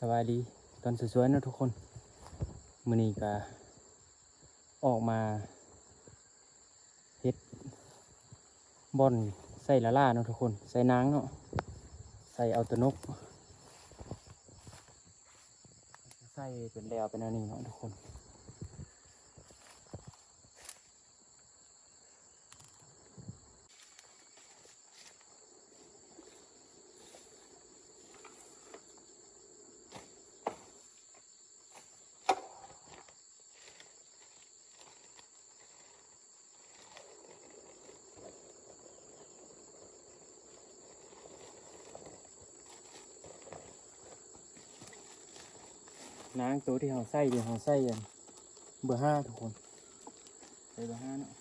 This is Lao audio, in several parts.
ສະບາຍດີຕອນສວຍໆເນາະທຸກຄົນ. ມື້ນີ້ກະອອກມາເຮັດບ່ອນໃສ່ລາລາເນາະທຸກຄົນ, ໃສ່ນາງເນາະ, ໃສ່ເອົາໂຕນົກ ໃສ່ເປັນແລວເປັນແນວນີ້ເນາະທຸກຄົນ. ນາງໂຕທີ່ເຮົາໃສ່ ດຽວເຮົາໃສ່ອັນເບີຫ້າທຸກຄົນ, ໃສ່ເບີຫ້າເນາະ. ເ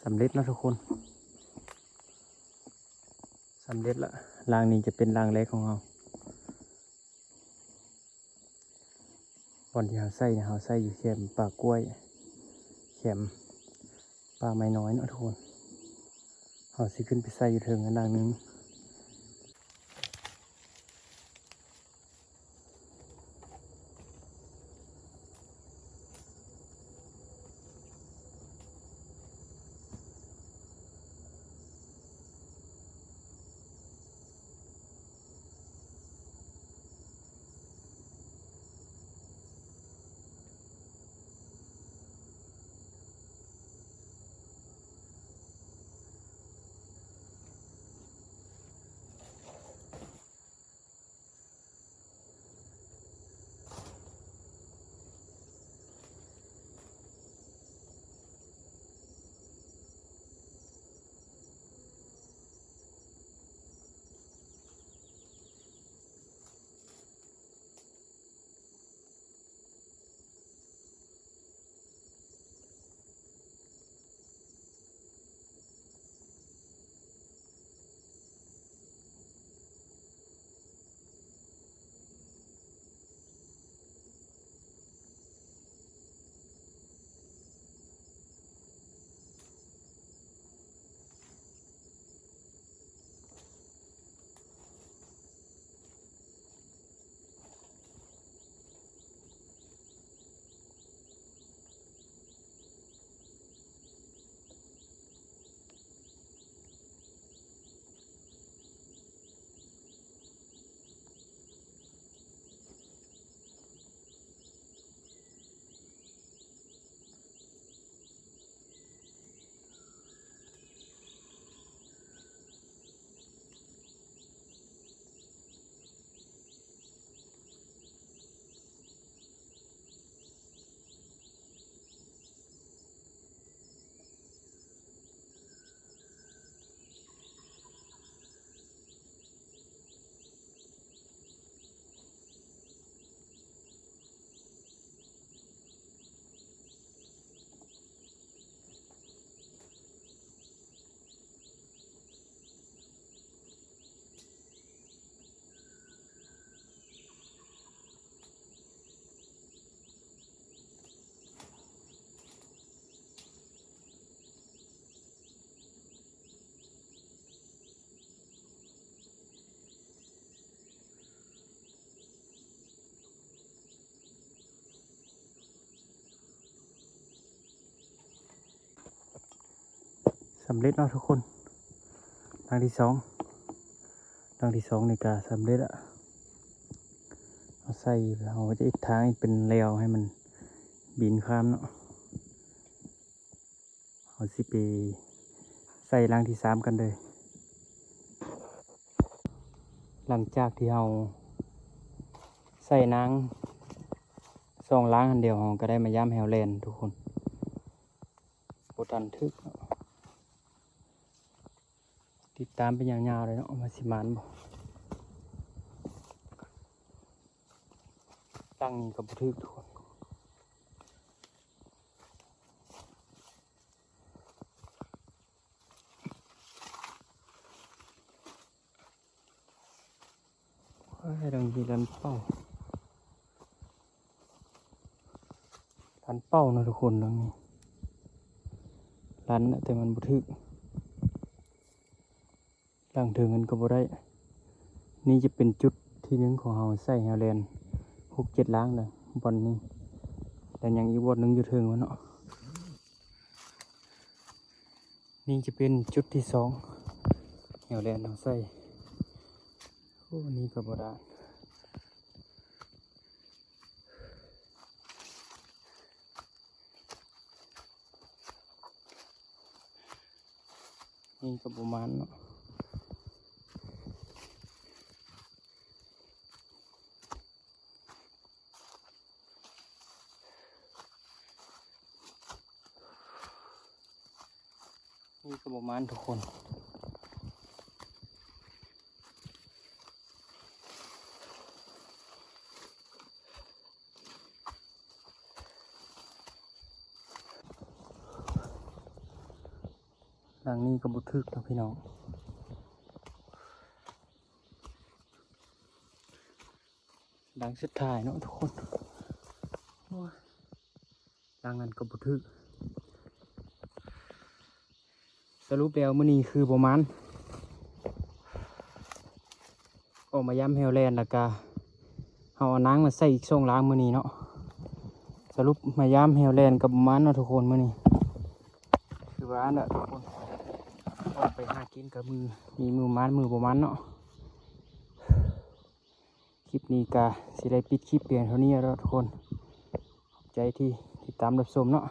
ສຳເລັດເນາະທຸກຄົນ ສຳເລັດລະ. ລາງນີ້ຈະເປັນລາງແລກຂອງເຮົາ. ບ່ອນທີ່ເຮົາໃສ່ເນຍ ເຮົາໃສ່ຢູ່ແຄມປ່າກ້ວຍ ແຄມປ່າໄມ້ນ້ອຍເນາະທຸກຄົນ. ເຮົາຊິຂຶ້ນໄປໃສ່ຢູ່ເທິງອັນດັ່ງໜຶ່ງ. ສຳເລັດເນາະທຸກຄົນ ຫຼັງທີສອງ ຫຼັງທີສອງນີ້ກະສຳເລັດລະ. ເຮົາໃສ່ ເຮົາຈະເຮັດທາງເປັນແລວໃຫ້ມັນບິນຂ້າມເນາະ. ເຮົາຊິໄປໃສ່ຫຼັງທີສາມກັນເດີ. ຫຼັງຈາກທີ່ເຮົາໃສ່ນາງສອງຫຼັງຫັ້ນ ດຽວເຮົາກະໄດ້ມາຢາມແຮວແລນທຸກຄົນ. ບໍ່ທັນຖືກເນາະ ຕິດຕາມໄປຍາວໆເລີຍເນາະ ວ່າຊິໝານບໍ່. ຫຼັງນີ້ກະບໍ່ຖືກທຸກຄົນ. ເອີ ດັງມີລັນເປົ້າ ລັນເປົ້າເນາະທຸກຄົນ. ດັງນີ້ລັນແຕ່ມັນບໍ່ຖືກ ຫຼັງເທິງມັນກະບໍ່ໄດ້. ນີ້ຈະເປັນຈຸດທີໜຶ່ງຂອງເຮົາໃສ່ແຮວແລນຫົກເຈັດຫຼັງແລ້ວ ບ່ອນນີ້ ແລະຍັງອີກບ່ອນໜຶ່ງຢູ່ເທິງພຸ້ນເນາະ. ນີ້ຈະເປັນຈຸດທີສອງ ແຮວແລນເຮົາໃສ່. ໂອ້ ນີ້ກະບໍ່ໄດ້ ນີ້ກະບໍ່ໝານເນາະ. ນີ້ກະບໍ່ໝານທຸກຄົນ. ໂ ຫຼັງນີ້ກໍບໍ່ຖືກເນາະພີ່ນ້ອງ. ຫຼັງສຸດທ້າຍເນາະທຸກຄົນ. ໂອ້ຍ ຫຼັງນັ້ນກໍບໍ່ຖືກ. ສະຫຼຸບແລ້ວມື້ນີ້ຄືບໍ່ໝານ. ອອກມາຢາມແຮວແລ່ນ ແລ້ວກະເຮົາເອົານາງມາໃສ່ອີກສອງລາງມື້ນີ້ເນາະ. ສະຫຼຸບມາຢາມແຮວແລ່ນກັບໝານເນາະທຸກຄົນ ມື້ນີ້. ຄືວ່ານັ້ນແຫຼະທຸກຄົນ ອອກໄປຫາກິນກັບມື້ ມີມື້ໝານມື້ບໍ່ໝານເນາະ. ຄລິບນີ້ກະຊິໄດ້ປິດຄລິບພຽງເທົ່ານີ້ແລ້ວເນາະທຸກຄົນ. ຂອບໃຈທີ່ຕິດຕາມຮັບຊົມເນາະ.